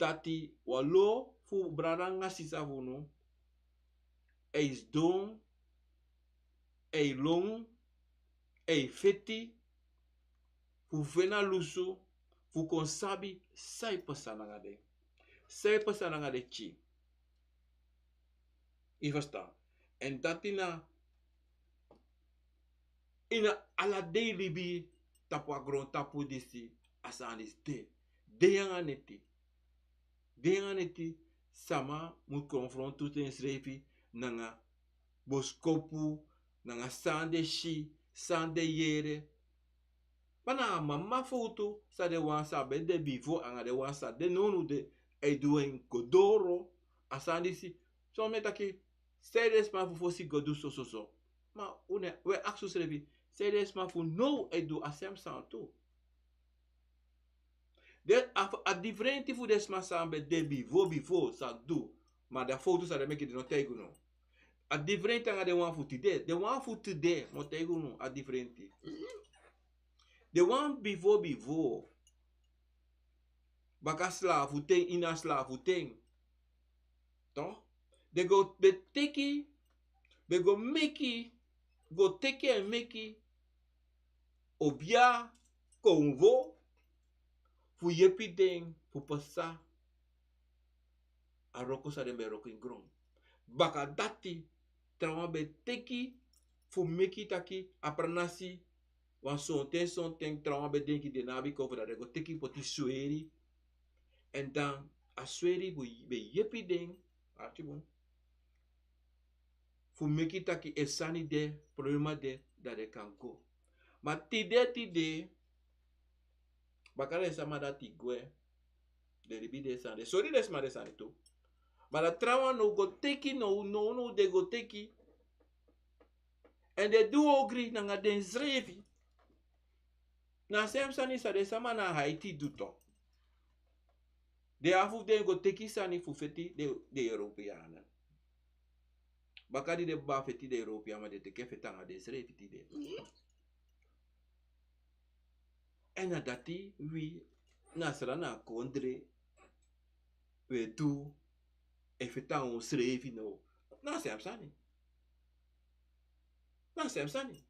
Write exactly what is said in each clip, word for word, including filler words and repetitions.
dati wan lo fu brada nanga sisa fu unu e sidon, e lon, e feti fu feni a lusu fu kon sabi san e pasa nanga den, san e pasa nanga den pikin. Yu e ferstan? Èn dati na ini ala dei libi tapu a grontapu disi, a sani disi de. Dei anga neti, dei anga neti. Sama mu konfrontu densrefi nanga boskopu, nanga san den si, san den yere. Ma na a mama fowtu, san den wan san ben de bifo anga den wan san de nownow de, e du en go doro. A sani disi, son mi e taki, san den sma fu fosi go du sososo. Ma un e, un e aksi unsrefi, san den sma fu now e du a sem sani tu? Den a, a diferenti fu den sma san ben de bifo, bifo san du, ma den a fowtu san den meki den no taigi unu. A diferenti anga den wan fu tide. Den wan fu tide, mi o taigi unu a diferenti. Den wan bifo, bifo, baka slafu ten, ini a slafu ten, toch, den go, den teki, den go meki, go teki èn meki obia konfo fu yepi den fu pasa a wroko san den ben e wroko ini gron. Bakadati, trawan ben teki fu meki taki a pranasi, wan sonten, sonten trawan ben denki den no abi konfo, dan den go teki poti sweri. Èn dan a sweri ben yepi den, arki bun, fu meki taki efu sani de, problema de, dan den kan go. Ma tide, tide, baka den sama dati gwe, den libi den sani, den sori den sma den sani tu. Ma dan trawan now go teki, now, now, now den go teki. Èn den du ogri nanga densrefi. Na a sem sani san den sama na Haiti du tu. Den afu fu den go teki sani fu feti den, den Europeanen. Baka di den ben feti den Europeanen, ma den teki en feti anga densrefi tide. Èn na dati wi, na sra na kondre, wi e du, e feti anga unsrefi now. Na a sem sani. Na a sem sani.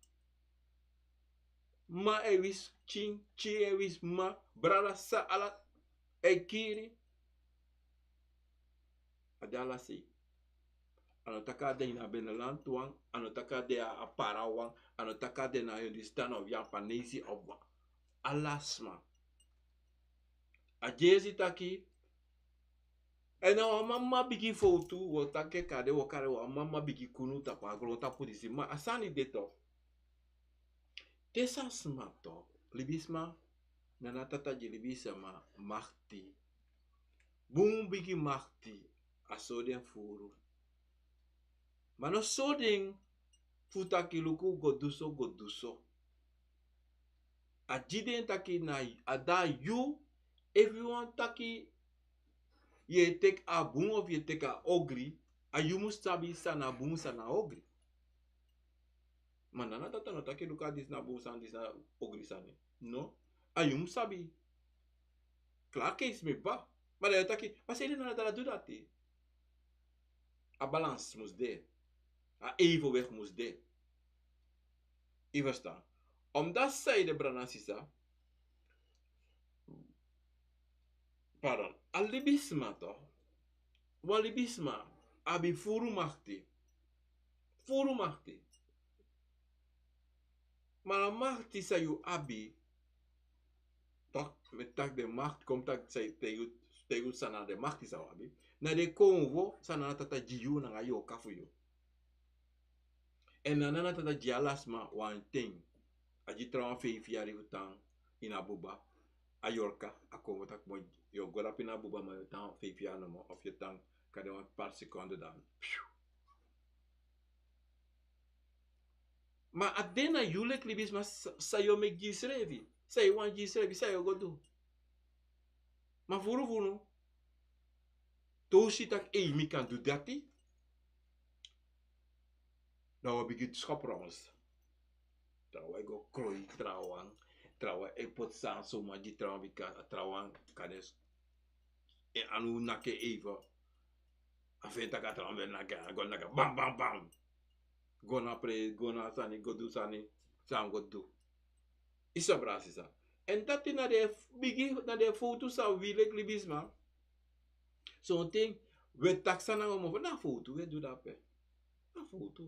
Ma e wisi pikin, pikin e wisi ma, brada, sa, ala e kiri. A de ala sei. A no taki a de na Benelanti wan, a no taki a de a, a Para wan, a no taki a de na Hindustan of Yapanesi of wan. Ala sma. A dyesi taki, èn na wan mama bigi fowtu, wi o taki, kande wi o kari wan mama bigi kunu tapu a grontapu disi, ma a sani de tu. Te san sma tu, libisma, Nana Tata gi libisma makti. Bun bigi makti, a sori den furu. Ma no sori den fu taki luku go du so, go du so. A gi den taki na a de na yu, efu yu wani taki yu e teki a bun of yu e teki a ogri, a yu mus sabi san na bun, san na ogri. Ma Nana Tata no taki luku, a disi na bun sani, disi na ogri sani. No, a yu mus sabi. Klaar, keisi mi ba. Ma dan yu taki, ma sanede Nana Tata du dati? A balans mus de. A evenwicht mus de. Yu e ferstan? Omdat sanede, brada nanga sisa, pardon, a libisma tu, wan libisma abi furu makti. Furu makti. Ma a makti san yu abi, toch, mi e taki den makti, kon mi taki san, te yu, te yu san na den makti san wi abi. Na den konfo san Nana Tata gi yu nanga yorka fu yu. Èn na Nana Tata gi ala sma wanten. A gi trawan feifi yari fu tan ini a buba. A yorka, a konfo taki, yu o go dape ini a buba, ma yu o tan feifi yari nomo, of yu o tan kande wan paar seconde dan. Piu. Ma a de na yu leki libisma, sa, san yu o meki gi yusrefi, san yu wani gi yusrefi, san yu o go du. Ma furu fu unu, te un si taki, ei, mi kan du dati, dan wi o bigin schaprons. Trawan e go kroi trawan, trawan e poti sani so mati gi trawan, bika trawan kan de s-, En anu naki en even. A feni taki a tra wan ben naki en, a go naki en bam, bam, bam. Go na pre, go na sani, go du sani, san go du. Yu sabi, brada, sisa. En dati na den bigi, na den fowtu san wi leki libisma. Sonten, wi e taki san nanga wi mofo, na fowtu wi e du dape. Na fowtu.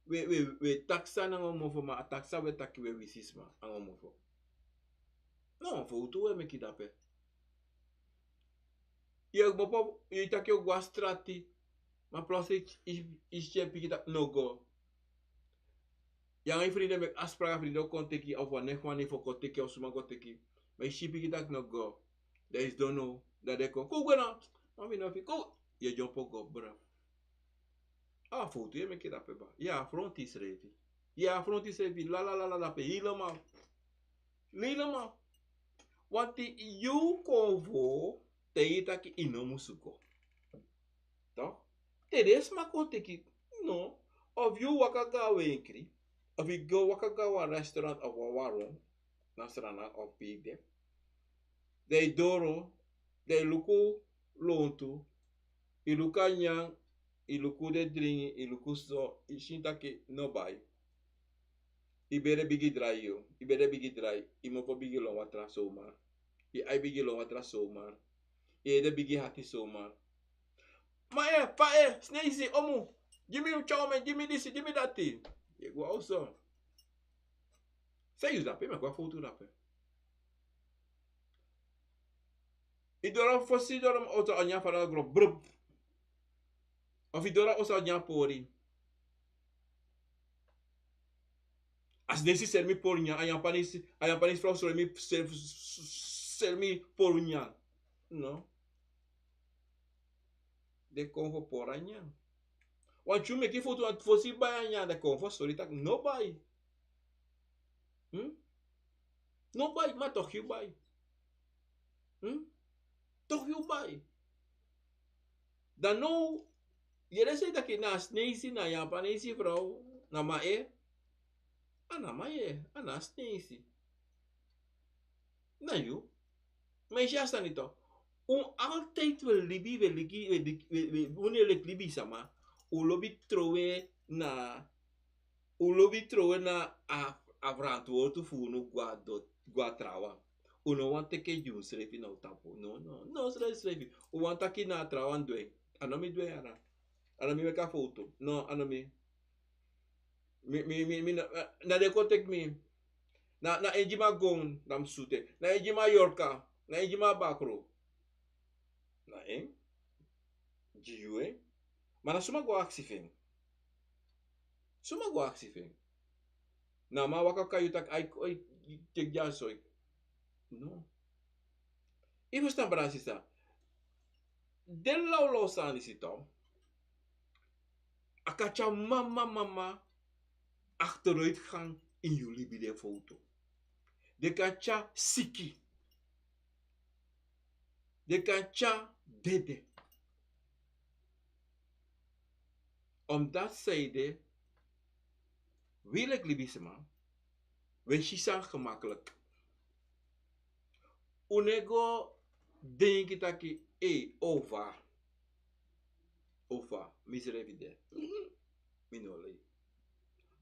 Wi, wi, wi e taki san nanga wi mofo, ma a taki san wi e taki wi e wisi sma nanga wi mofo. Na wan fowtu wi e meki dape. Yu e kmopo, yu taki yu o go na strati. Ma plots yu, yu, yu si en piki taki no go. Yu nanga yu fridi e meki afspraak, a fridi o kon teki, of wan neef wan neef o kon teki, of suma kon teki. Ma yu si piki taki no go. Dan yu sidon now, dan den kon, kon gwe na. Ma mi no fi, kon. Yu e dyompo go, bra. A fowtu yu e meki dape, bra. Yu e afronti yusrefi. Yu e afronti yusrefi, la, la, la, la, dape, helemaal. Helemaal. Want yu kon fu, te yu taki yu no musu go. Toch? Te den sma kon teki, no. Of yu waka go na wenkri, of yu go waka go na wan restaurant of wan warung, na Sranan of pe yu de. Dan yu doro, dan yu luku lontu, yu luku a nyan, yu luku den dringi, yu luku so, yu si taki no bai. Yu bere bigin drai, yu, yu bere bigin drai, yu mofo bigin lon watra zomaar. Yu ai bigin lon watra zomaar. Yu ede bigin hati zomaar. Ma e, pa e, sneisi, omu. Gi mi un chow men, gi mi disi, gi mi dati. Yu e go na oso. San yu du dape, meki wan fowtu dape. Yu doro fosi, yu doro oso, a nyan fara gron, brup. Of yu doro oso, a nyan pori. A sneisi seri mi pori nyan, a Japanese, a Japanese frow seri mi, seri, seri mi pori nyan. No. Den kon fu pori a nyan. Want yu meki fowtu, want fosi bai a nyan, den kon fu sori taki no bai. Hmm? No bai, ma toch yu bai. Hmm? Toch yu bai. Dan now, yu e sei taki na sneisi, na Japanese frow, na man e. A na man e, a na sneisi. Na yu. Ma yu si a sani toch. Un altijd wi e libi, wi e liki, wi e liki, wi e, wi e, wi e leki libisma. Un lobi trowe na, un lobi trowe na a, a verantwoording fu unu go na doti, go na trawan. Un no wani teki gi unsrefi na un tapu. No, no, no, srefisrefi. Un wani taki na trawan du en. A no mi du en, a na. A no mi meki a fowtu. No, a no mi. Mi, mi, mi, mi, na, na den kon teki mi. Na, na en gi mi a gon, dan mi sutu en. Na en gi mi a yorka, na en gi mi a bakru. Na en gi yu en. Ma na suma go aksi fu en? Suma go aksi fu en? Na man waka kon na yu taki, ai, ai, teki dya so. No. Yu ferstan, brada, sisa. Den lawlaw sani disi toch, a kan tyari mama, mama achteruitgang in yu libi, den fowtu. Den kan tyari siki. Den kan tyari dede. Omdat sanede, wi leki libisma, wi e si sani gemakkelijk. Un no e go denki taki, ei, ofa, ofa, misrefi de. Mhm. Mi no lei.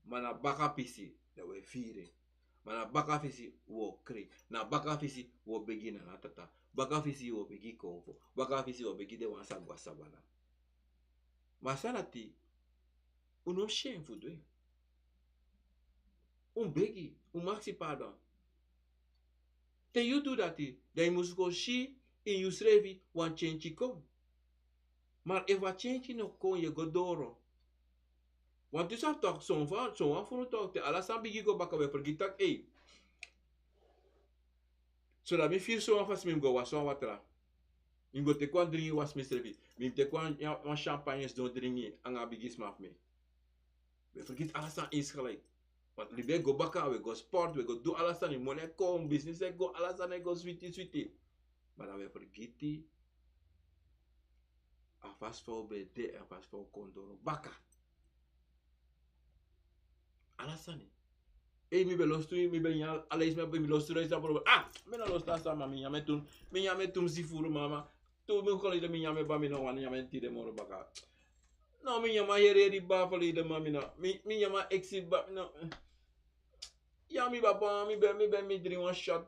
Ma na baka fesi, dan wi e firi en. Ma na baka fesi wi o krei. Na baka fesi wi o begi nanga tata. Baka fesi wi o begi konfo. Baka fesi wi o begi den wan san go na sabana. Ma san dati, un no syen fu du en. Un begi, un aksi pardon. Te yu du dati, dan yu mus go si ini yusrefi wan change kon. Ma efu a change no kon, yu e go doro. Want yu sabi toch, son fa, son wan furu toch, te ala sani bigin go baka, wi e fergiti taki, ei. So dan mi firi so wan fasi, mi mus go wasi wan watra. Mi mus go teki wan dringi wasi misrefi. Mi mus teki wan, wan champagne sidon dringi nanga a bigisma fu mi. Wi e fergiti ala sani insgelijk. Want libi e go baka, wi e go sport, wi e go du ala sani, moni e kon, business e go, ala sani e go switi, switi. Ma dan wi e fergiti a fasi fa un ben de, a fasi fa un kon doro baka. Ala sani. Ei, mi ben lostu, mi ben nyan, a leisi mi ben mi lostu, leisi a bro. Ah, mi no lostu a sama, mi nyan mi tu, mi nyan mi tu, mi si furu mama. Tu mi kon leisi mi nyan mi ba, mi no wani nyan mi tide moro baka. No, mi nyan mi a yere di ba, verleden maand, mi no, mi, mi nyan mi a eksi ba, mi no. Ya, mi baba, mi ben, mi ben, mi dringi wan shot.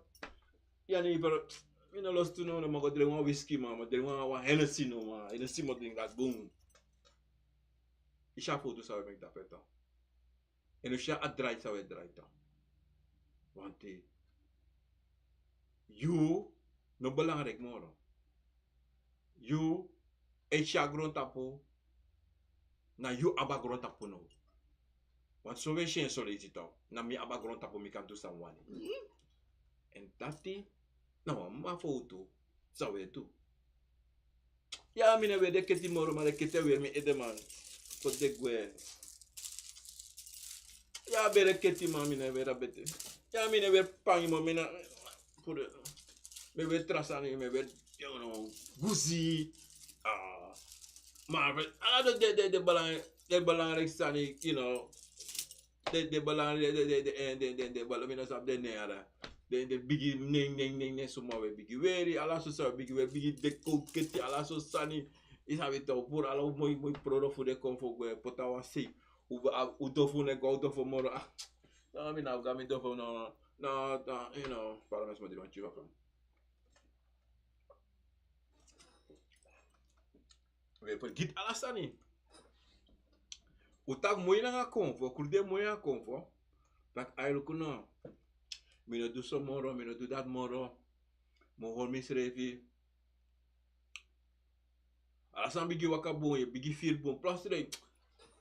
Ya, ni, pero mi no lostu no, no, mi o go dringi wan whisky, ma, mi o dringi wan, wan Hennessy no, ma. Hennessy mi o dringi, dat boom. I si a foto san we meki dape. En u si a drai san we drai. Want yu no belangrijk moro. Yu e si a grontapu, na yu abi a grontapu no. Want so we si en so leisi toch, na mi abi a grontapu, mi kan du san mi wani. En dati na wan mama foto san we du. Ya, mi no e weri den keti moro, ma den keti e weri mi edeman. Kon de gwe. Ya, mi no e weri keti, ma mi no e weri a bete. Ya, mi no e weri pangi, ma mi no, puru, mi e weri tra sani, mi e weri, you know, guzi. Ah, ma ala den, den, den, den belang-, den belangrijk sani, you know. Den, den belangrijk, den, den, den, eh, den, den, den belang-, mi no sabi den nen ya. Den, den bigi nen, nen, nen, nen, suma we bigi weri, ala so sani we bigi weri, bigi deko, keti, ala so sani. I sabi toch, puru ala moi, moi prodo fu den kon fu gwe, poti a wan sei. U, a, u dofo no e go, u dofo moro. Ah, no, mi no go, mi dofo no, no, no, you know, para mi sma di man chiva from. We fergiti ala sani. U taki moi nanga konfo, krudu moi nanga konfo. Taki ai luku no. Mi no du so moro, mi no du dati moro. Mi o hori misrefi. Ala sani bigin waka bun, yu bigin firi bun. Plotseling,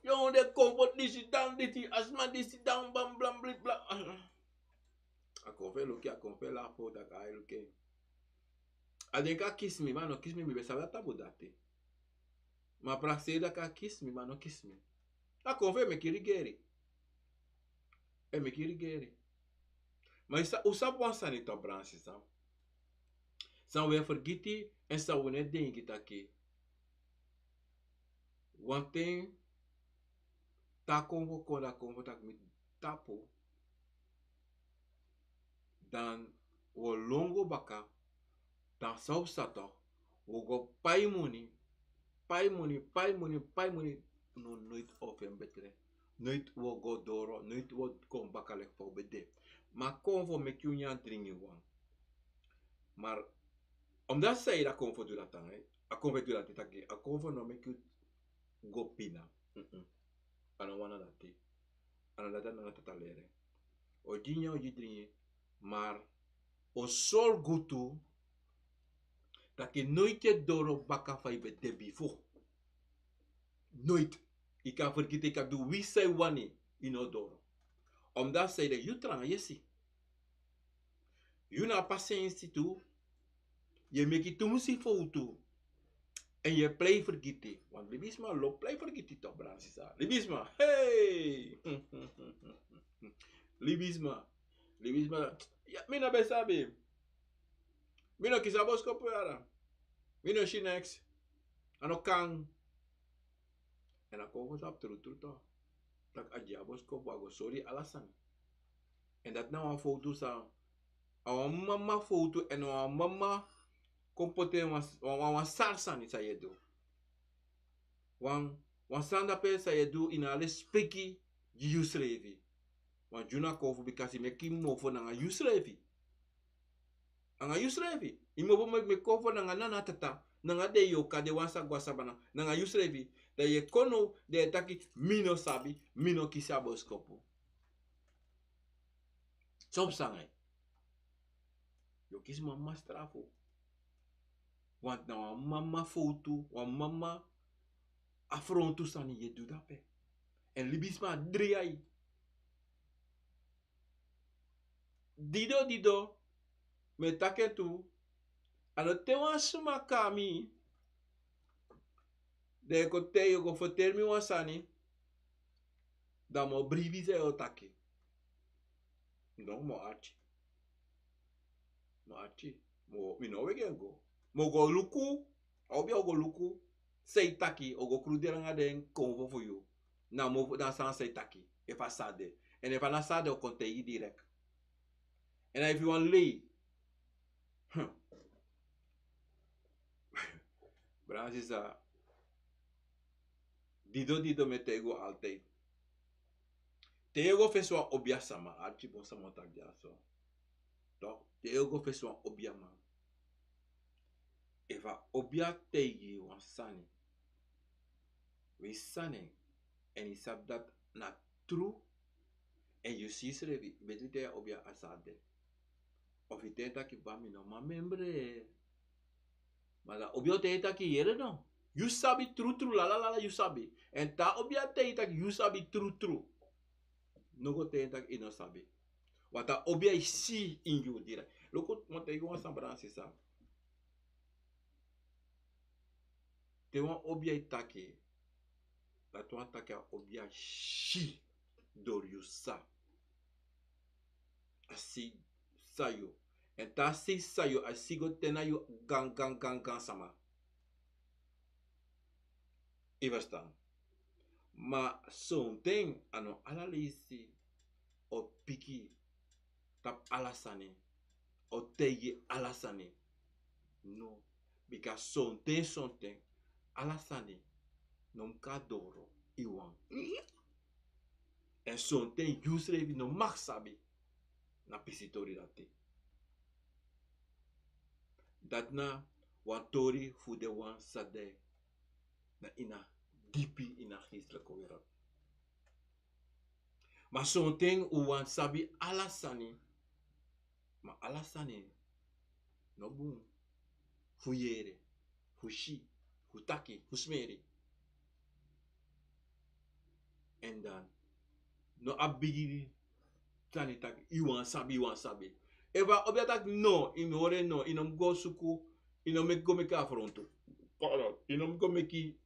yu o de konfo disi dan disi, a sma disi dan, bam, blam, bli, bla. A konfo e luku, a konfo e lafu, taki ai luku. A denki a kisi mi, ma a no kisi mi, mi ben sabi a tapu dati. Ma a prakseri taki a kisi mi, ma a no kisi mi. A konfo e meki rigeri. E meki rigeri. Ma i sa, u sabi wan sani toch, Bransi, san, san we fergiti, en san we no e denki taki. Wan ten, te a konfo kon, da a konfo taki mi tapu. Dan wi o lon go baka, dan san wi sa toch, wi o go pai moni, pai moni, pai moni, pai moni, no, noiti wi o feni betre, noiti wi o go doro, noiti wi o kon baka leki fa wi ben de. Ma a konfo meki wi nyan dringi wan. Maar, omdat san ede a konfo du dati, a konfo du dati taki, a konfo no meki wi go pina. Mm-mm. A no wani dati. A no dati a nanga tata leri. O gi nyan, o gi dringi, maar o sorgu tu taki noiti yu e doro baka fa yu ben de bifo. Noiti. Yu kan fergiti, yu kan du winsi san yu wani, yu no o doro. Omdat san ede, yu tranga yesi. Yu no abi pasensi tu, yu e meki tumsi fowtu, èn yu e prei fergiti. Want libisma lobi prei fergiti toch, Bransi, sisa. Libisma, hey! Libisma, libisma, ya, mi no ben sabi. Mi no kisi a boskopu yara. Mi no si neks. A no kan. Èn a kon fu sabi trutru toch, taki a gi a boskopu, a go sori ala sani. Èn dati na wan fowtu san, a wan mama fowtu, èn wan mama kon poti en wan, wan, wan, wan sari sani san yu e du. Wan, wan sani dape san yu e du, yu no abi lespeki gi yusrefi. Wan gi unu a konfo, bikasi meki mofo nanga yusrefi. Nanga yusrefi. Yu mofo meki, meki konfo nanga nana, tata, nanga den yoka, den wan sa go a sabana, nanga yusrefi. Dan yu e kon now, dan yu e taki, mi no sabi, mi no kisi a boskopu. Son sani. Yu o kisi mama strafu. Want na wan mama fowtu, wan mama afrontu sani yu e du dape. Èn libisma a drei yu. Dido, dido, mi e taki en tu, a no te wan sma kon na mi, dan yu kon te, yu kon ferteri mi wan sani, dan mi o bribi san yu o taki. No, mi o arki. Mi o arki. Mi o, mi no o wegi en go. Mi o go luku, a obi a o go luku san yu taki, o go kruderi nanga den konfo fu yu. Na mofo, na san san yu taki, efu a sa de. En efu a na sade o kon taigi direct. En efu yu wan lei. Brada sisa, dido dido mi e taigi unu altijd. Te yu e go fesi wan obia sama, arki bun sama o taki dyaso. Toch te yu e go fesi wan obia man, efu a obia taigi yu wan sani, wi sani, en yu sabi dati na tru, en yu si yusrefi, betri te yu a obia a sade. Of yu ten taki ba mi no man membre. Ma dan obia o ten taki yere no. Yu sabi trutru, lalalala, yu sabi. En te a obia ten taki yu sabi trutru, no go ten taki yu no sabi. Wata obia e si ini yu dira. Luku, mi o taigi wan sani, brada sisa. Te wan obia e taki, dati wani taki a obia si dori yu sa. A si san yu. En te a si san yu, a si go te na yu gan gan gan gan sama. Yu e ferstan? Ma sonten a no ala leisi o piki tapu ala sani, o taigi ala sani. No, bika sonten, sonten ala sani no mus kon na doro, yu wan. En sonten yusrefi no mag sabi na pisitori dati. Dati na wan tori fu den wan san de na ini a dipi, ini a geestelijke wereld. Ma sonten un wani sabi ala sani, ma ala sani no bun fu yere, fu si, fu taki, fu smeri. En dan no abi bigi sani taki yu wani sabi, yu wani sabi. Efu a obia taki no, yu no hori en no, yu no mus go suku, yu no meki go meki afrontu. Yu no mus go meki,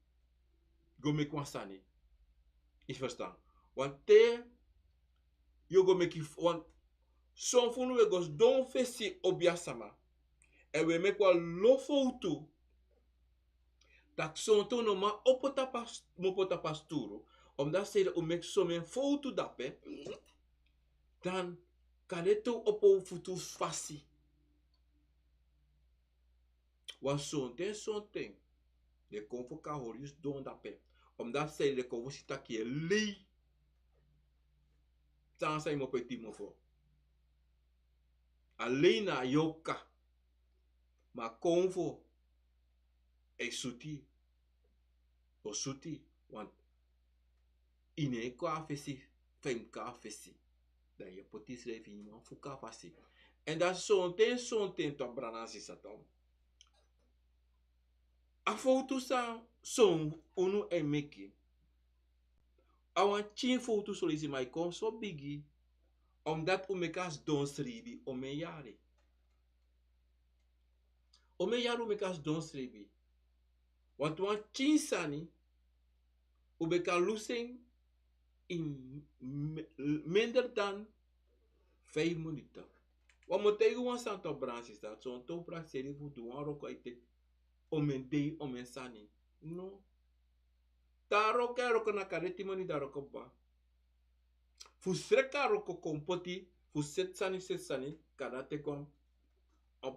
go meki wan sani. Yu e ferstan? Wan te yu o go meki wan, son fu unu wi e go sidon fesi obia sama, en wi e meki wan lo fowtu. Taki sonten un no man opo tapu a s-, kmopo tapu a sturu. Omdat seri un meki somen fowtu dape. Dan kande te un opo un futu fasi. Wan sonten, sonten den kon fu kan hori yu sidon dape. Omdat seri den kon fu si taki yu e lei. San san yu mopo e timo fo. A lei na a yoka. Ma kon fu e suti, o suti, want yu no e kon a fesi fa yu mus kon a fesi. Dan yu e poti yusrefi ini wan fuka fasi. En dan sonten, sonten tu, a brada nanga sisa tu. A fowtu san son unu e meki. A wan pikin fowtu son leisi, ma yu kon so bigi. Omdat un meki a sidon sribi, omeni yari. Omeni yari un meki a sidon sribi. Want wan pikin sani, un ben kan lusu en ini mi-, minder dan vijf minuten. Wan mi o taigi wan sani tu, brada nanga sisa, sonten un prakseri fu du wan wroko e teki omeni dei, omeni sani. No. Te a wroko, a wroko na kande tin minuten a wroko kba. Fu sreka a wroko kon poti, fu seti sani, seti sani, kande a teki wan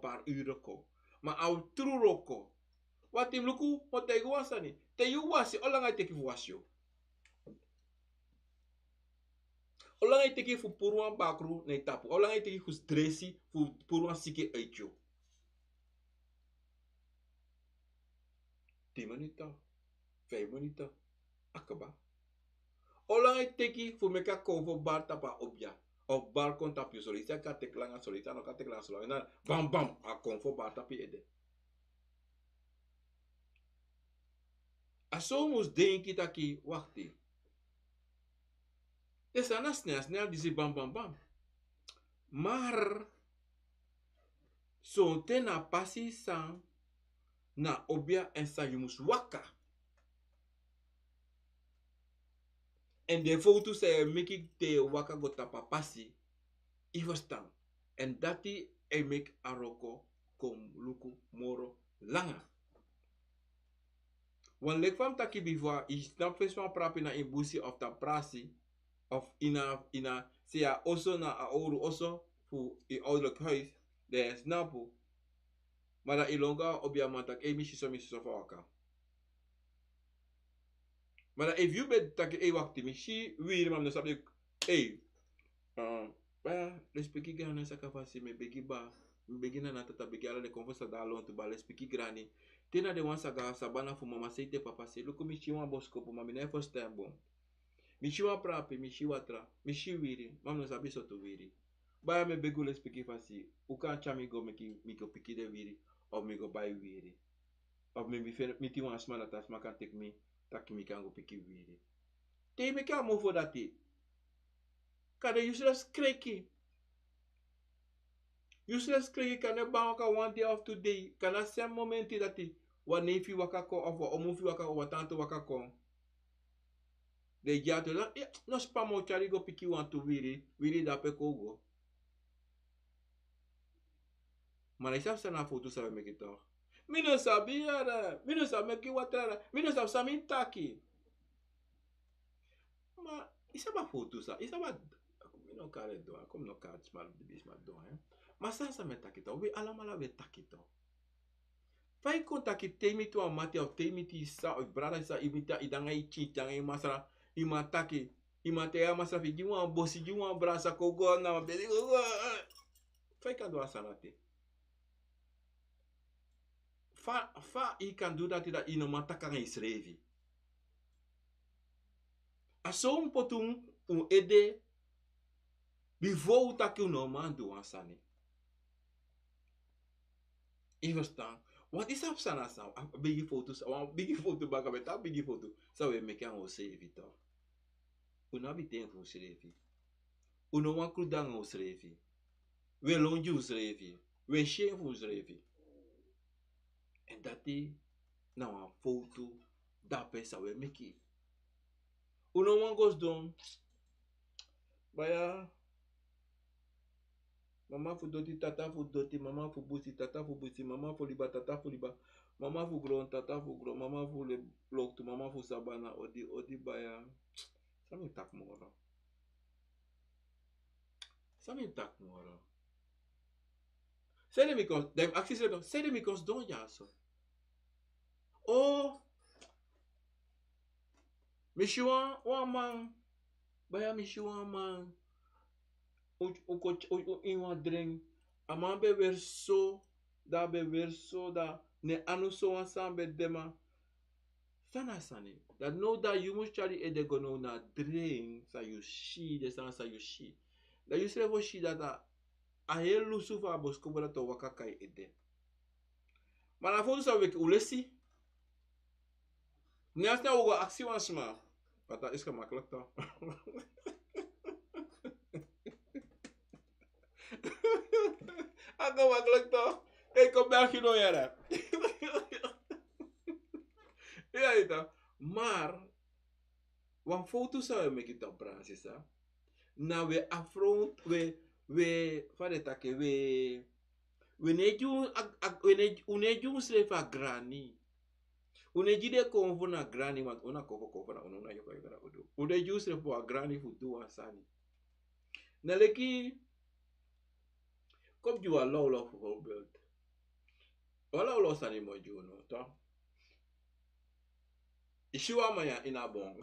paar uur wroko. Ma a tru wroko. Want yu mus luku, mi o taigi wan sani. Te yu wasi, olanga yu teki fu wasi yu? Olanga yu teki fu puru wan bakru na yu tapu? Olanga yu teki fu dresi, fu puru wan siki uit yu? Tin minuten, vijf minuten, a kba. Olanga yu teki fu meki a konfo bari tapu a obia? Of bari kon tapu yu, son leisi a kan teki langa, son leisi a no kan teki langa, son leisi na bam bam, a konfo bari tapu yu ede. A so un mus denki taki, wakti. Den sani na snel snel disi bam bam bam. Maar sonten na pasi san na obia en san yu mus waka. En den fowtu san yu e meki te yu e waka go tapu a pasi, yu e ferstan. En dati e meki a wroko kon luku moro langa. Want leki fa mi taki bifo, yu si tapu fesi wan prapi na ini busi of tapu prasi, of ina ina se ya oso na a owru oso fu i ouderlik huis, dan yu e snapu. Ma dan i lon go a obi a man taki ei mi si so mi si so fu a waka. Ma dan efu yu ben taki ei wakti mi si wiri ma mi no sabi. Ei, baya, lespeki grani na saka fasi mi e begi ba, mi begi na na tata begi ala den kon fosi a dan a lontu ba lespeki grani. Te na den wan saga sabana fu mama sei te papa sei luku mi si wan boskopu ma mi no e fosten bun. Mi si wan prapi mi si watra mi si wiri ma mi no sabi sotu wiri. Baya mi e begi un lespeki fasi, un kan tyari mi go meki mi go piki den wiri, of mi go bai wiri, of mi mi feni miti wan sma dati a sma kan teki mi taki mi kan go piki wiri. Te yu meki a mofo dati, kande yu srefi skreki. Yu srefi skreki kande ban waka wan dei of tu dei kande a sen momenti dati wan nei fu yu waka kon of wan omu fu yu waka kon wan tantu waka kon. Den e gi a tu no span ma un tyari yu go piki wantu wiri wiri dape kon un go. Ma na yu sabi san na a fowtu san wi e meki tok? Mi no sabi yere mi no sabi meki watra yere mi no sabi san mi taki. Ma yu sabi a fowtu san yu sabi a mi no kari en don a kon mi no kari sma di bi sma don. Ma san san mi e taki tok wi alamala wi e taki tok. Fa yu kon taki te yu miti wan mati of te yu miti yu sisa of yu brada yu sisa yu miti a yu de anga yu pikin yu de anga yu masra, yu man taki yu man taigi a masra fu yu gi mi wan bosi gi mi wan brasa kon go na wan besi go go. Fa yu kan du a sani dati? Fa fa yu kan du dati dati yu no man taki anga yusrefi. A so un poti un ede bifo un taki un no man du wan sani. Yu ferstan? Wan yu sabi san na san a bigi fowtu san wan bigi fowtu baka ben tan bigi fowtu san un e meki anga unsrefi tok. Un no abi ten fu unsrefi. Un no wan krudu anga unsrefi. Un e lon gi unsrefi. Un e si en fu unsrefi. Èn dati na wan fowtu dape san un e meki. Un no wan go sidon. Baya. Mama fu doti tata fu doti mama fu busi tata fu busi mama fu liba tata fu liba, mama fu gron tata fu gron mama fu loktu mama fu sabana odi odi baya. San mi taki moro? San mi taki moro? Sede mi kon dan yu mus aksi sede mi kon sidon dyaso. O mi si wan wan man. Baya mi si wan man. Un kon ini wan dren. A man ben weri so. Dan a ben weri so dan ne anu so wan san ben de ma. San na a sani? Dan now dan yu mus tyari yu ede go now na a dren san yu si den sani san yu si. Dan yusrefi o si dati a heri lusu fu a boskopu dati o waka kon na yu ede. Ma na a fowtu san un meki un lesi. Next time un go aksi wan sma. But dat is gemakkelijk toch? A gemakkelijk toch? Kijk op België no yara. Yara toch? Maar wan fowtu san un e meki tok brada sisa. Na un e afront un e fa den taki en un e un no e gi unsrefi a grani. Un no e gi den konfo na grani want un na konfo konfo na unu na yoko yoko na udu un no e gi unsrefi wan grani fu du wan sani. Na leki kon gi wan lawlaw fu voorbeeld. Wan lawlaw sani mi o gi unu to. Yu si wan man ya ini a bon.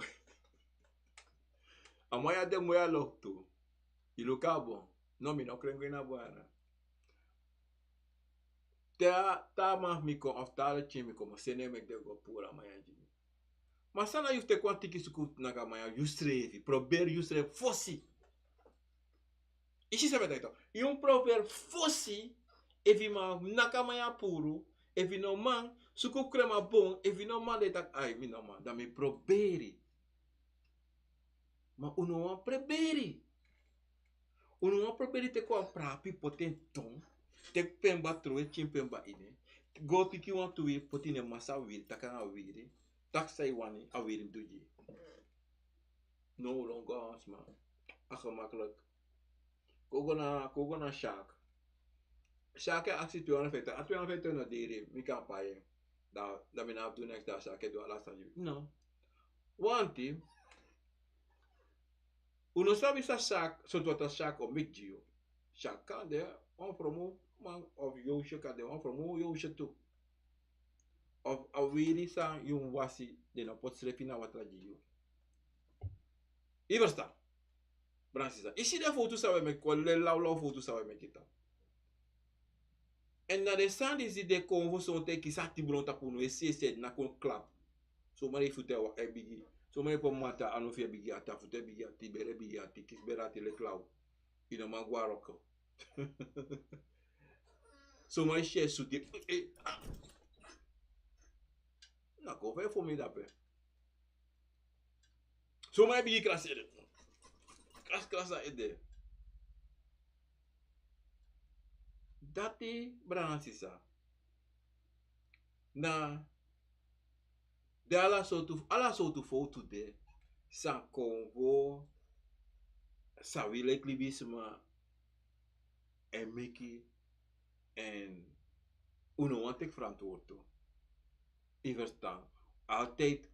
A man ya de moi a loktu. Yu luku a bon. No mi no kren go ini a bon ya na. Te a taa man fu mi kon of taa lekin mi kon mi o seni en meki den go puru a man ya gi mi. Ma san na yu fu teki wan tiki suku nanga a man ya yusrefi proberi yusrefi fosi. Yu si san mi e taki tok? Yu mus proberi fosi. Efu yu man naki a man ya puru. Efu yu no man suku krema bon efu yu no man dan yu taki ai mi no man dan mi proberi. Ma un no wan proberi. Un no wan proberi teki wan prapi poti en ton. Teki pemba trowe tyin pemba ini en. Go piki wan tu wiri poti ini en masa wiri taki anga wiri. Taki san yu wani a wiri mus du gi yu. No un lon go a wan sma. A gemakkelijk. Kon go na kon go na shark. Shark e aksi tu wan fete a tu wan fete no diri mi kan pai en. Dan mi na abi du neks dan shark e du ala sani no. Wanti. Un no sabi san shark, sortu watra shark o meki gi yu. Shark kan de wan fromu man of yowsye, kan de wan fromu yowsye tu. Of a weri san yu mus wasi, den no poti srefi na watra gi yu. Yu ferstan? Brada sisa, yu si den fowtu san wi e meki, kon leli lawlaw fowtu san wi e meki tan. Èn na den sani disi den kon fu sonten e kisi ati bron tapu unu, e si e si e naki unu klap. Somebody futu e bigi, somebody poti mata, anu fi e bigi ati, a futu e bigi ati, bere e bigi ati, kisi bere ati leki law. Yu no man go a wroko. Somebody si e suti, eh, ah. Na kon fu e fu mi dape. Somebody bigi krasi ede. Krasi krasi a ede. Dati, brada sisa, na den ala sortu, ala sortu fowtu de san konfo, san wi leki libisma e meki, èn un no wani teki ferantwortu. Yu ferstan? Altijd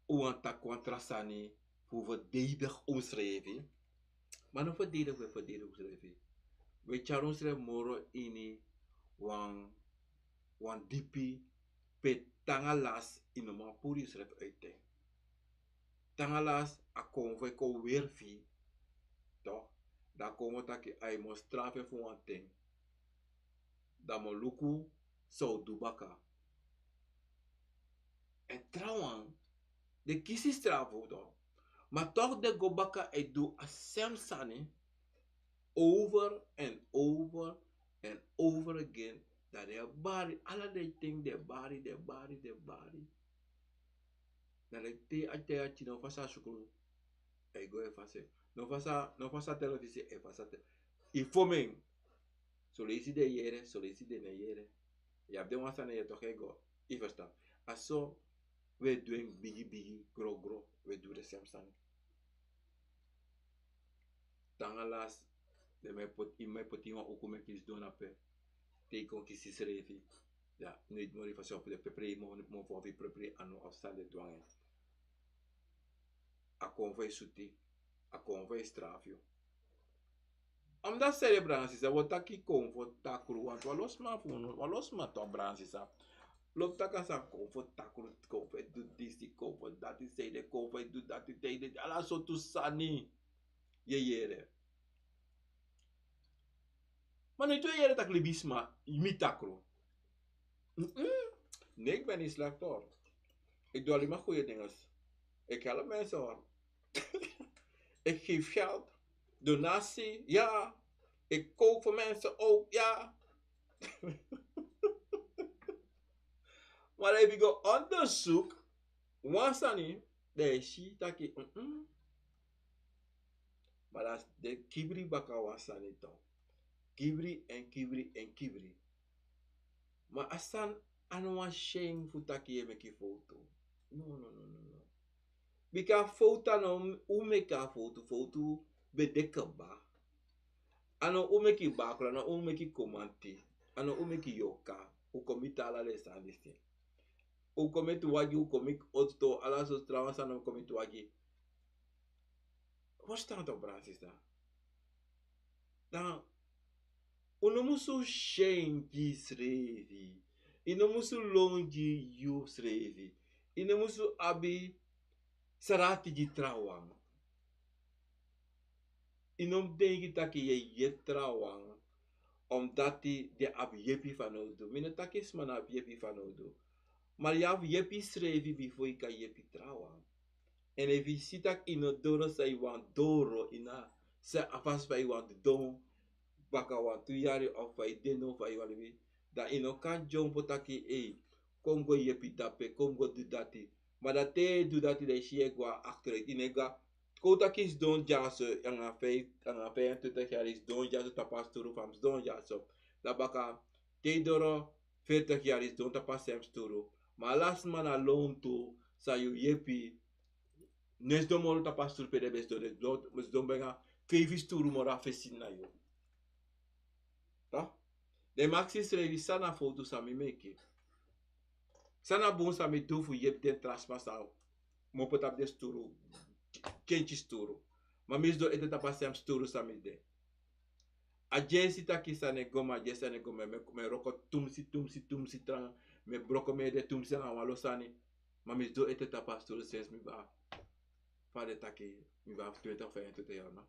un wani taki wan tra sani fu verdedig unsrefi. Ma no verdedig, wi e verdedig unsrefi. Wi e tyari unsrefi moro ini wan, wan dipi pe te nanga lasi yu no man puru yusrefi uiti en. Te nanga lasi a konfo e kon weri fu yu. Toch, dan a konfo taki a e mus strafu en fu wan ten. Dan mi o luku san un o du baka. Èn trawan, den kisi strafu toch. Ma toch den go baka e du a sem sani over and over and over again. Dan den e bari, ala den ten den e bari, den e bari, den e bari. Dan den te a te a tino fasi a sukru. E go e fasi. No fasi a, no fasi a telefisi, e fasi a te. Yu fomen. Son leisi den yere, son leisi den no yere. Yu abi den wan sani e toki e go. Yu ferstan? A so wi e du en bigi bigi, gro gro, wi e du den sem sani. Te nanga lasi, den man e poti, yu man e poti wan uku meki yu sidon na pe. Te yu kon kisi yusrefi. Ya, no yu moro yu fasi opo den prepare yu moro, moro fu yu prepare anu of san den du nanga en. A konfo e suti, a konfo e strafu yu. Omdat seri, brada sisa, wi o taki konfo takru, want wan lo sma fu unu, wan lo sma toch, brada sisa, lobi taki a sani konfo takru, konfo e du disi, konfo dati, seri, konfo e du dati, seri, ala sortu sani. Yu e yere. Ma no yu tu e yere taki libisma, mi takru. Mm-mm. Nee, ik ben niet slecht hoor. Ik doe alleen maar goede dingen. Ik help mensen hoor. Ik geef geld, donatie, ja. Ik kook voor mensen ook, ja. Maar dan efu yu go onderzoek, wan sani, dan yu e si taki, mm-mm. Ma dan den kibri baka wan sani toch. Kibri èn kibri èn kibri. Ma a sani, a no wan syen fu taki yu e meki fowtu. No, no, no, no, no. Bika fowtu a no un meki a fowtu, fowtu ben de kaba. A no un meki bakru, a no un meki komanti, a no un meki yorka. Un kon miti ala den sani disi. Un kon miti wagi, un kon meki oto, ala sortu trawan sani, un kon miti wagi. Verstaan toch, brada sisa? Dan un no musu syen gi yusrefi. Yu no musu lon gi yusrefi. Yu no musu abi srati gi trawan. Yu no mus denki taki yu e yepi trawan, omdat den abi yepi fanowdu. Mi no taki sma no abi yepi fanowdu. Ma yu abi yepi yusrefi bifo yu kan yepi trawan. Èn efu yu si taki yu no doro san yu wani doro, yu no abi a fasi fa yu wani didon baka wantu yari of fa yu de now, fa yu wani libi, dan yu no kan dyompo taki, ei, kon go yepi dape, kon go du dati. Ma dan te yu e du dati, dan yu si yu e go na achteruit, yu no e go na Kon un taki yu sidon dyaso, anga vijf, anga vijfentwintig yari yu sidon dyaso tapu a sturu, fa mi sidon dyaso. Dan baka, te yu doro veertig yari yu sidon tapu a sem sturu. Ma ala sma na lontu san yu yepi, no e sidon moro tapu a sturu pe den ben sidon, den sidon, sidon ben nanga feifi sturu moro a fesi na yu. Toch? Den mu aksi yusrefi san na fowtu san mi meki. San na bun san mi du fu yepi den tra sma san kmopo tapu den sturu, kenki sturu. Ma mi sidon ete tapu a sem sturu san mi de. A dyesi taki sani e go, ma a dyesi sani e go, ma mi e wroko tumsi, tumsi, tumsi tranga. Mi e broko mi ede tumsi anga wan lo sani. Ma mi sidon ete tapu a sturu sensi mi ben abi, fa den taki, mi ben abi twintig, vijfentwintig yari no.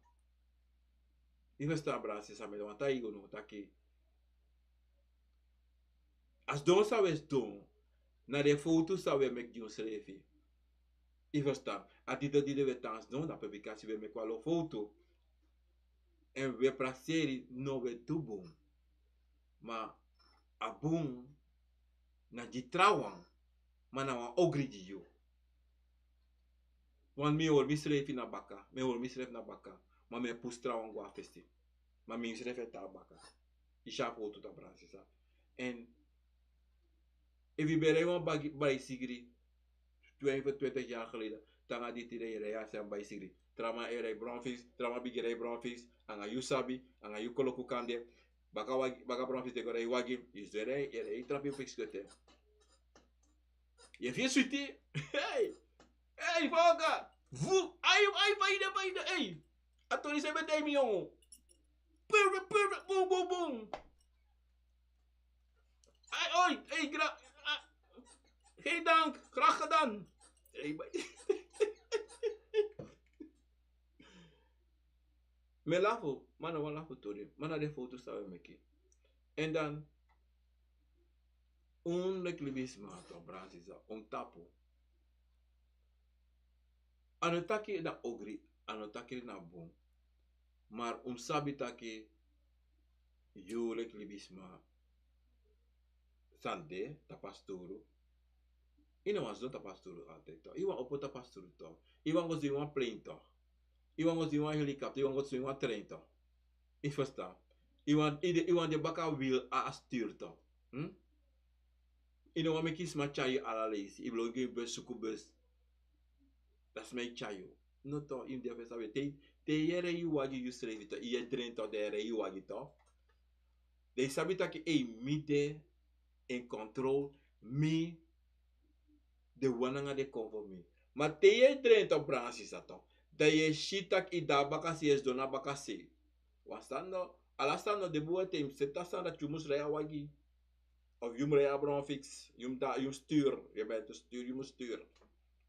Yu ferstan, brada, sisa, mi wani taigi unu taki a sidon san wi e sidon, na den fowtu san wi e meki gi unsrefi. Yu ferstan, a titel di den wi e tan sidon, na pe bika si wi e meki wan lo fowtu. Èn wi e prakseri, no, wi e du bun. Ma a bun na gi trawan, ma na wan ogri gi yu. Want mi e hori misrefi na baka, mi e hori misrefi na baka, ma mi e pusu trawan go na fesi. Ma mi srefi e tan na baka. Yu si a fowtu, brada, sisa. Èn efu yu ben rei wan bagi, baisigri, twenty, twintig yari geleden, te nanga disi yu e rei a sem baisigri. Trawan e rei bromfiets, trawan bigin rei bromfiets, anga yu sabi, anga yu koloku kande. Baka wagi, baka bromfiets e go rei wagi, yu sidon e rei, e rei, yu trapu yu fiksi kwete. Yu e firi switi. Hey! Hey, foka! Vu! Ai, ai, fa yu de, fa yu de, hey! A tori san yu ben taigi mi, yongu. Puru, puru, bun, bun, bun. Ai, oi, hey, gra-, ah, geen dank, graag gedaan. Hey, bai. Mi e lafu, ma na wan lafu tori, ma na den fowtu san wi e meki. Èn dan, un leki libisma, to, brada, sisa, un tapu. A no taki na ogri, a no taki na bun. Ma un sabi taki yu leki libisma, san de tapu a sturu. Yu no wani sidon tapu a sturu altijd, toch. Yu wani opo tapu a sturu, toch. Yu wani go sidon ini wan plane, toch. Yu wani go sidon ini wan helikopter, yu wani go sidon ini wan trein, toch. Yu ferstan? Yu wani, yu de, yu wani de baka wil a, a sturu, toch. Hm? Yu no wani meki sma tyari yu ala leisi. Yu ben o go ini bus, suku bus. Dan sma e tyari yu. No, toch, yu mus de fu sabi. Te, te yu e rei yu wagi, yu srefi, toch, yu e drenti, toch, dan yu e rei yu wagi, toch. Dan yu sabi taki, ei, mi de in control, mi de wan nanga den konfo fu mi. Ma te yu e drenti, toch, brada, sisa, toch, dan yu e si taki yu de na bakase, yu e sidon na bakase. Wan sani no, ala sani no de bun. Te yu mus seti a sani dati yu mus rei a wagi. Of yu mus rei a bromfiets, yu mus da, yu mus sturu, yu ben tu sturu, yu mus sturu.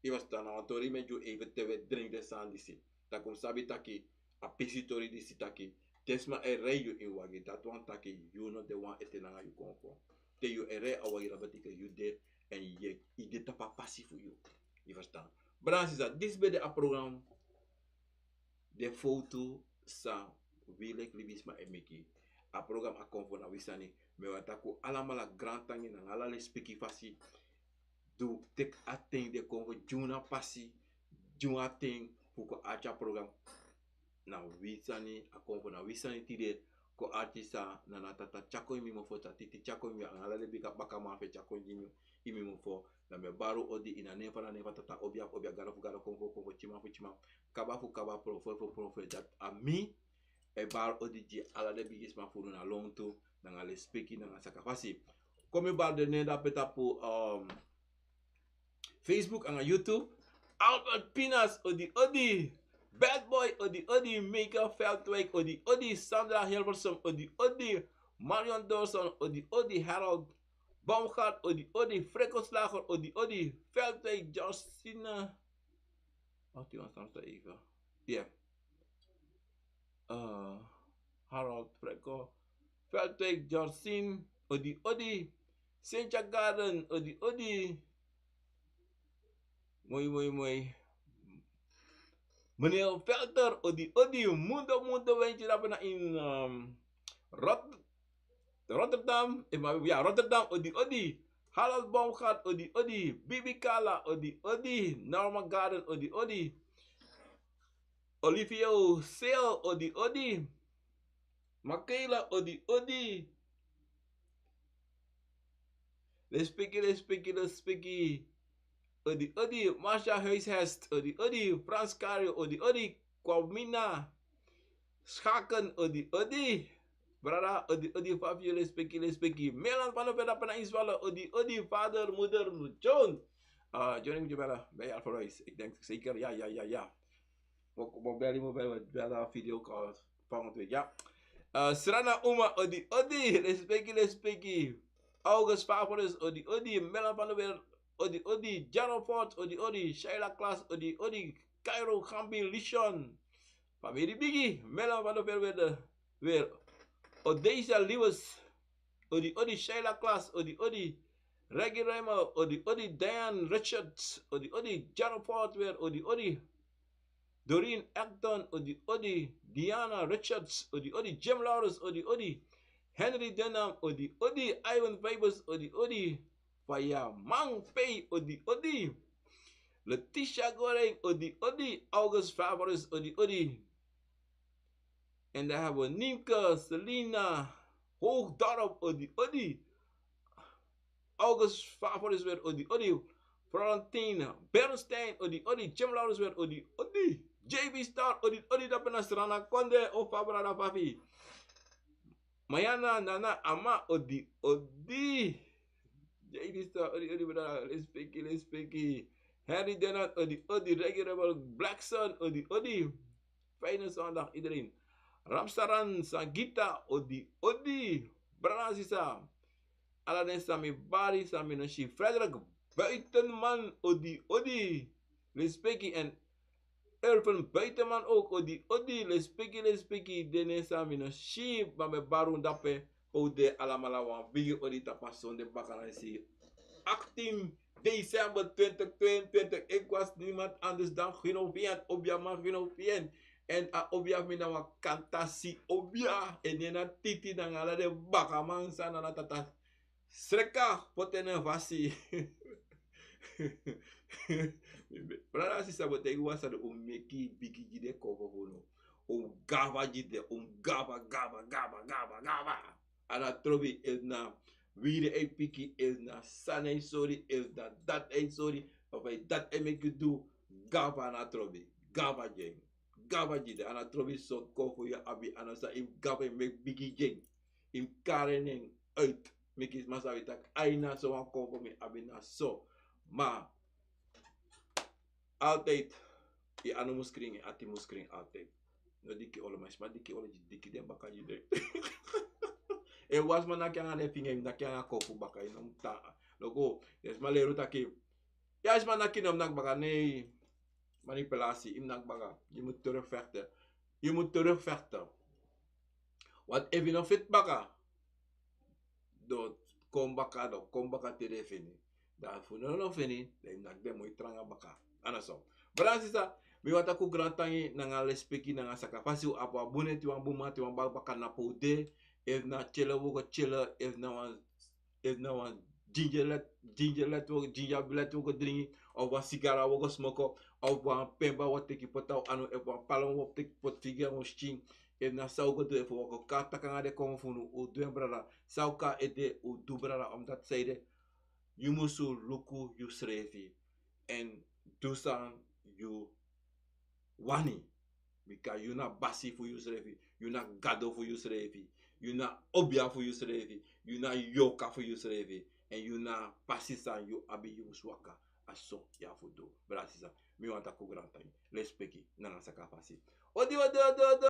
Yu ferstan? Na wan tori mi e gi unu, even te wi e drenti den sani disi. Taki un sabi taki a pisi tori disi taki, te sma e rei yu ini wagi, dati wani taki yu no de wan ete nanga yu konfo. Te yu e rei a wagi, dati betekent yu de, èn yu e, yu de tapu a pasi fu yu. Yu ferstan? Brada, sisa, disi ben de a program Den Fowtu San Wi Leki Libisma E Meki. A program A Konfo Na Wi Sani. Mi wani taki un alamala grantangi nanga ala lespeki fasi di un teki a ten di e kon fu gi unu a pasi, gi unu a ten fu kon arki a program. Na wi sani, A Konfo Na Wi Sani tide. Kon arki san Nana Tata tyari kon ini mi mofo, Tata Titi tyari kon ini mi, anga ala den bigi bakaman fu en tyari kon ini mi mofo. Dan mi e bari un odi ini a nen fu, na nen fu Tata, obia fu obia, gado fu gado, konfo fu konfo, tyiman fu tyiman, kaba fu kaba, profeti fu profeti. Dati a mi e bari odi gi ala den bigisma fu unu na lontu, nanga lespeki, nanga sakafasi. Kon mi bari den nen di de tapu, um, Facebook anga YouTube. Albert Pinas, odi odi. Bad Boy, odi odi. Michael Veldwijk, odi odi. Sandra Hilversum, odi odi. Marion Dorson, odi odi. Harold Baumgart, odi odi. Freco Slager, odi odi. Veldwijk, Justina. Wacht, iemand anders even. Ja. Eh, Harold Freco, Veldwijk, Jorsin, odi odi. Cynthia Garden, odi odi. Moi, moi, moi. Meneer Velter, odi odi. Mundo, Mundo, wentje dape na in, ehm, Rot-, Rotterdam, eh, ma, ja, Rotterdam, odi odi. Harold Baumgart, odi odi. Bibi Kala, odi odi. Norma Garden, odi odi. Olivio Sale, odi odi. Makela, odi odi. Lespeki, lespeki, lespeki. Odi odi. Marcia Huishest, odi odi. Frans Kario, odi odi. Kwamina Schaken, odi odi. Brada, odi odi. Fabio, lespeki, lespeki. Melan van der Velde, pana Iswala, odi odi. Vader, moeder, John. Ah, Johnny, moet je bellen bij Alfa Ruiz. Ik denk zeker, ja, ja, ja, ja. Mo beli, mo beli, mo beli na video call. Fa mi tu, ya. Eh, Srana Uma, odi, odi, respeki, respeki. August Favoris, odi, odi, Melan van der Weer, odi, odi, Jano Fort, odi, odi, Shaila Klaas, odi, odi, Cairo Gambi Lishon. Famiri bigi, Melan van der Weer, weer, weer. Odeisa Lewis, odi, odi, Shaila Klaas, odi, odi, Reggie Reimer, odi, odi, Diane Richards, odi, odi, Jano Fort, weer, odi, odi. Doreen Acton, odi, odi, Diana Richards, odi, odi, Jim Lawrence, odi, odi, Henry Denham, odi, odi, Ivan Vibers, odi, odi, Fayaman Pei, odi, odi, Letitia Goreng, odi, odi, August Favoris, odi, odi. En dan hebben we Nienke, Selina, Hoogdorp, odi, odi. August Favoris weer, odi, odi. Florentine Bernstein, odi, odi. Jim Lawrence weer, odi, odi. J B Star, odi, odi. Dape na Srana Konde, o fa brada Fafi. Mayana Nana Ama, odi, odi. J B Star, odi, odi, brada. Respeki, respeki. Henry Denat, odi, odi. Reggie Rebel Blackson, odi, odi. Fijne zondag iedereen. Ramsaran Sangita, odi, odi. Brada, sisa. Ala den san mi bari, san mi no si. Frederik Buitenman, odi, odi. Respeki. En Ervin Buitenman ook, odi, odi. Respeki, respeki. Den san mi no si, ma mi e bari un dape. Odi, alamala, wan bigi odi tapu a sonde baka na si. Achttien december twintig tweeëntwintig. Ik was niemand anders dan Gino Vian, Obiaman Gino Vian. En a obia fu mi na wan kantasi obia. En nen na Titi nanga ala den bakaman san na tata. Sreka, poti en na fasi. Brada, sisa, bo taigi wan sani, un meki bigi gi den konfo fu unu. Un gafa gi den, un gafa, gafa, gafa, gafa, gafa. A no trobi, efu na wiri a e piki, efu na sani a e sori, efu na dati a e sori, of a e dati a e meki du, gafa a no trobi, gafa gi en, gafa gi den. A no trobi sortu konfo yu abi, a no san yu gafa yu meki bigi gi en. Yu mus kari en nen uit, meki sma sabi taki, ai, na so wan konfo mi abi, na so. Ma altijd, yu anu mus krin, yu ati mus krin altijd. No diki olo, ma sma diki olo, yu diki den baka gi den. Efu wan sma naki anga den finga, yu naki anga kofu baka, yu no mus tan. No go, den sma leri un taki, ya, sma naki, no mus naki baka, nee. Manipulatie, yu mus naki baka. Yu mus terugvechten. Yu mus terugvechten. Want efu yu no feti baka, dan kon baka, dan kon baka te den feni. Dan efu no, no feni, dan yu naki den moi tranga baka. A no so. Brada, sisa, mi wani taki un grantangi nanga lespeki nanga sakafasi. Un abi wan bun neti, wan bun mati, wan baka baka na pe un de. Efu na tyele un o go tyele, efu na wan, efu na wan ginger let, ginger let un o, ginger let un o go dringi, of wan sigara un o go smoko, of wan pemba un o teki poti na un anu, efu wan palom un o teki poti figi na un skin. Efu na san un o go du, efu un o go kari taki nanga den konfo fu unu, un o du en, brada. San un kan ede, un o du, brada, omdat san ede, yu musu luku yusrefi. Èn du san yu wani. Bika yu na basi fu yusrefi, yu na gado fu yusrefi, yu na obia fu yusrefi, yu na yorka fu yusrefi, èn yu na pasi san yu abi, yu musu waka. A so yu abi fu du. Brada, sisa, mi wani taki un grantangi, lespeki nanga sakafasi. Odi, odi, odi, odi.